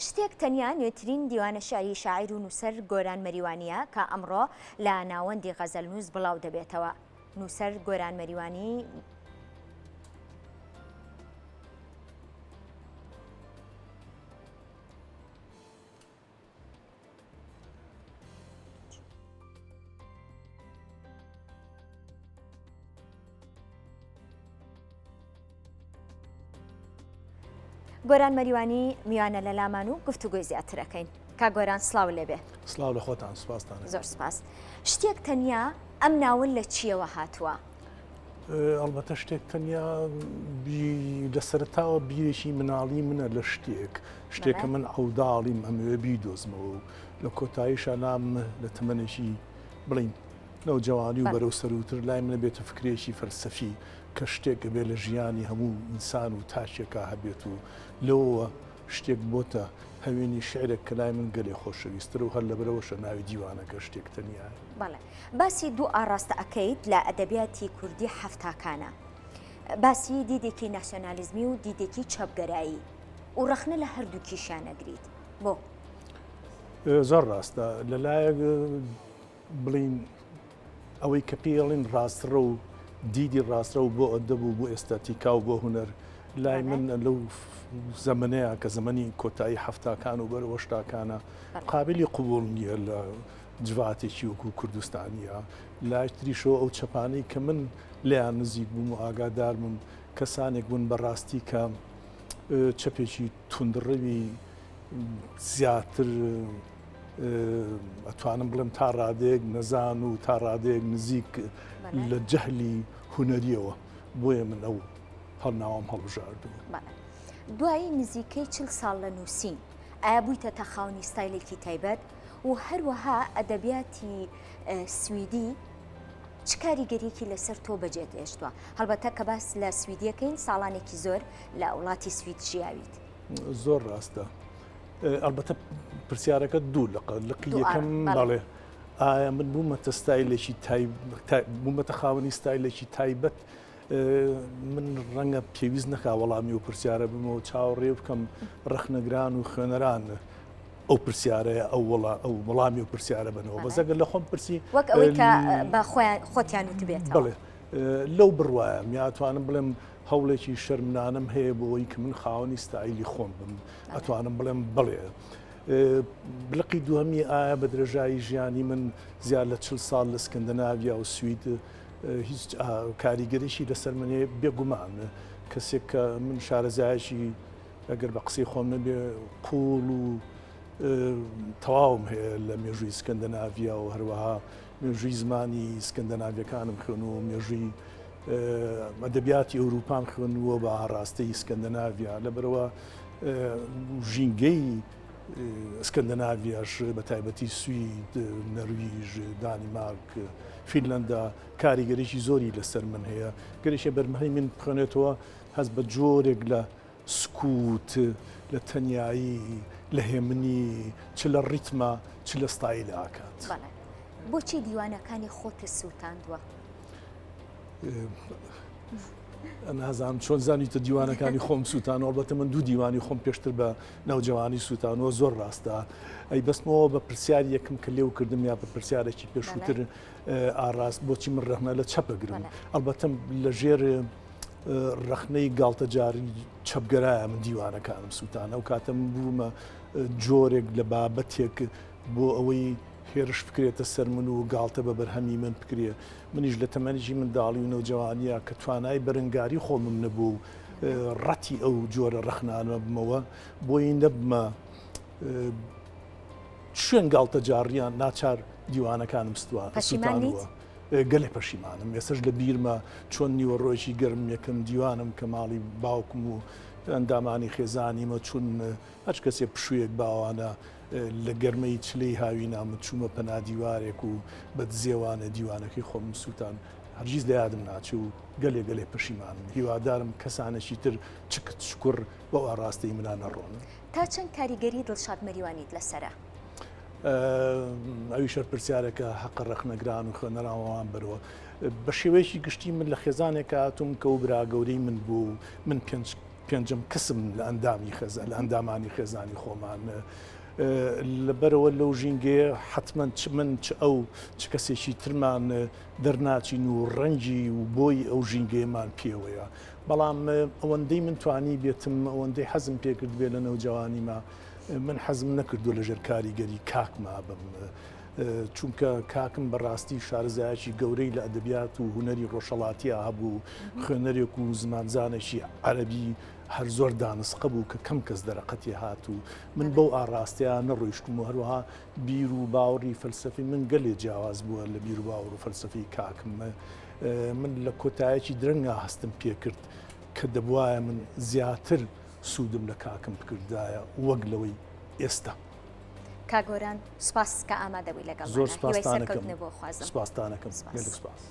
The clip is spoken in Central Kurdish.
شتێک تەنیا نوێترین دیوانە شیعری شاعیر و نووسەر گۆران مەریوانییە کە ئەمڕۆ لە ناوەندی غەزەلنووس بڵاو دەبێتەوە. نووسەر گۆران مەریوانی. گۆران مەریوانی میوانە لە لامان و گفتوگۆی زیاترەکەین کا گۆران سلااو لێبێ سلااو لە خۆتان سپاستان زۆر سپاس شتێک تەنیا ئەم ناوە لە چیەوە هاتووە؟ ئەڵبەتە شتێک تەنیا لە سەرتاوە بیرێکی مناڵی منە لە شتێک شتێکە من عوداڵیم ئەمەوێ بیدۆزمەوە و لە کۆتاییشا لام لە تەمەنێکی بڵین نەوجەوانی و بەرەو سەروتر لای منە بێتە فکرێکی فەلسەفی کە شتێک ئەبێ لە ژیانی هەموو ئینسان و تاکێکا هەبێت و لەوەوە شتێک بۆتە هەوێنی شیعرێک کە لای من گەلێ خۆشەویستترە و هەر لەبەرئەوەشە ناوی دیوانەکە شتێک تەنیایە. بەڵێ. باسی دوو ئاڕاستە ئەکەیت لە ئەدەبیاتی کوردی حەفتاکانە. باسی دیدێکی ناسیۆنالیزمی و دیدێکی چەپگەرایی و ڕەخنە لە هەردووکیشیان ئەگریت. بۆ؟ زۆر ڕاستە. لە لایەک بڵێین ئەوەی کە پێی ئەڵێن ڕاستڕەو، دیدی ڕاستڕەو بۆ ئەدەب و بۆ ئێستاتیکا و بۆ هونەر، لای من لەو زەمەنەیە کە زەمەنی کۆتایی حەفتاکان و بەرەو هەشتاکانە قابلی قبوڵ نییە لە جڤاتێکی وەکو کوردستانیە. لای تریشەوە ئەو چەپانەی کە من لێیان نزیک بووم و ئاگادار بووم کەسانێک بوون بەڕاستی کە چەپێکی توندڕەوی زیاتر ئەتوانم بڵێم تا ڕادەیەک نەزان و تا ڕادەیەک نزیک لە جەهلی هونەریەوە بۆیە من ئەو هەڵناوەم هەڵبژاردووە. دوای نزیکەی چل ساڵ لە نووسین ئایا بوویتەتە خاوەنی ستایلێکی تایبەت و هەروەها ئەدەبیاتی سویدی چ کاریگەریەکی لەسەر تۆ بەجێت هێشتووە؟ هەڵبەتە کە باس لە سویدیەکەین ساڵانێکی زۆر لە وڵاتی سوید ژیاویت. زۆر ڕاستە. ئەڵبەتە پرسیارەکە دوو لقە لقی یەکەم بەڵێ ئایا من بوومەتە ستایلێکی بوومەتە خاوەنی ستایلێکی تایبەت من ڕەنگە پێویست نەکا وەڵامی و پرسیارە بمەوە چاوەڕێ بکەم ڕەخنەگران و خوێنەران ئەو پرسیارەیە ئەو وڵا ئەو وەڵامی و پرسیارە بنەوە بەزەگەر لە خۆم پرسی وەک ئەوەی کە بە خۆیان خۆتیان وتبێت بڵێ لەو بڕوایم یاتوانم بڵێم هەوڵێکی شەرمنانەم هەیە بۆ ئەوەی کە من خاوەنی ستایلی خۆم بم ئەتوانم بڵێم بڵێ. لقی دووەمی ئایا بە درێژایی ژیانی من زیاد لە چل ساڵ لە سکەندەناڤیا و سوید هیچ کاریگەریی لەسەر من هەیە بێگومان کەسێک کە من شارەزایەکی ئەگەر بە قسەی خۆم نەبێ قوڵ و تەواوم هەیە لە مێژووی سکەندەناڤیا و هەروەها مێژووی زمانی سکەندەناڤیەکانم خوێنووە مێژووی ئەدەبیاتی ئەوروپام خوێندووە بە ئاڕاستەی ئیسکەندەناڤیا، لەبەرئەوە ژینگەی ئیسکەندەناڤیاش بە تایبەتی سوید، نەرویژ، دانیمارک، فینلەندا کاریگەریی زۆری لەسەر من هەیە. گەرێکێ بەرهەمی من بخوێنێتەوە هەست بە جۆرێک لە سکوت، لە تەنیایی، لە هێمنی، چ لە ڕیتما چ لە ستایلا ئەکات. بەڵێ. بۆچی دیوانەکانی خۆتت سووتاندووە؟ نازانم چۆن زانیتە دیوانەکانی خۆم سووتانەوە بەتە من دوو دیوانی خۆم پێشتر بە ناوجەوانی سووتانەوە زۆر ڕاستە ئەی بەستمەوە بە پرسیار یەکم کە لێو کردم یا بە پرسیارێکی پێشووتر ئاراست بۆچی من ڕەخنە لە چەپەگرم ئەلبەتەم لە ژێر ڕەخنەی گاڵتەجاری چەپگەرایە من دیوانەکانم سووتان ئەو کاتە من بوومە جۆرێک لە بابەتێک بۆ ئەوەی هێرش بکرێتە سەر من و گاڵتە بە بەرهەمی من بکرێ منیش لە تەمەنێکی منداڵی و نەوجەوانییا کە توانای بەرەنگاری خۆمم نەبوو و ڕەتی ئەو جۆرە ڕەخنانە بمەوە بۆی نەبمە شوێن گاڵتەجاڕیان ناچار دیوانەکانم سوتانوە. گەلێ پەشیمانم ئێستش لە بیرمە چۆن نیوەڕۆیەکی گەرم یەکەم دیوانم کە ماڵی باوکم و ئەندامانی خێزانیمە چون هەچ کەسێ پشوویەک باوانە لە گەرمەی چلەی هاوینا من چوومە پەنا دیوارێک و بە دزێوانە دیوانەکەی خۆمم سووتان، هەرگیز لە یادم ناچێ و گەلێ گەلێ پەشیمانم. هیوادارم کەسانێکی تر چ کچ چ کوڕ بەو ئاڕاستەی منا نەڕۆن. تا چەند کاریگەری دڵشاد مەریوانیت لەسەرە؟ ئەویش هەر پرسیارێکە هەقە ڕەخنەگران و خوێنەران وەڵام بەرەوە. بە شێوەیەکی گشتی من لە خێزانێک هاتووم کە ئەو برا گەورەی من بوو و من پێنج. پێنجەم کەسم لە ئەندامی خێزان لە ئەندامانی خێزانی خۆمان. لەبەرئەوە لەو ژینگەیە حەتمەن چ من چ ئەو چ کەسێکی ترمان دەرناچین و ڕەنگی و بۆی ئەو ژینگەیەمان پێوەیە. بەڵام ئەوەندەی من توانی بێتم ئەوەندەی حەزم پێکرد بێ لە نەوجەوانیما من حەزم نەکردو لەژێر کاریگەری کاکما بم. چونکە کاکم بەڕاستی شارەزایەکی گەورەی لە ئەدەبیات و هونەری ڕۆژهەڵاتیا هەبوو، خوێنەرێک و زمانزانێکی عەرەبی هەر زۆر دانسقە بوو کە کەم کەس دەرەقەتی هات و من بەو ئاڕاستەیە نەڕۆیشتم و هەروەها بیر و باوەڕی فەلسەفی من گەلێ جیاواز بووە لە بیر و باوەڕ و فەلسەفی کاکم. من لە کۆتایەکی درەنگا هەستم پێکرد کە دەبوایە من زیاتر سوودم لە کاکم بکردایە وەک لەوەی ئێستا. کاک گۆران سوپاس کە ئامادەبووی لەگەڵمانا زۆر هیوای سوپاستانەکەم سەرکەوتنت بۆ خوازم. سوپاستانەکەم سوپاس. گەلێک سوپاس.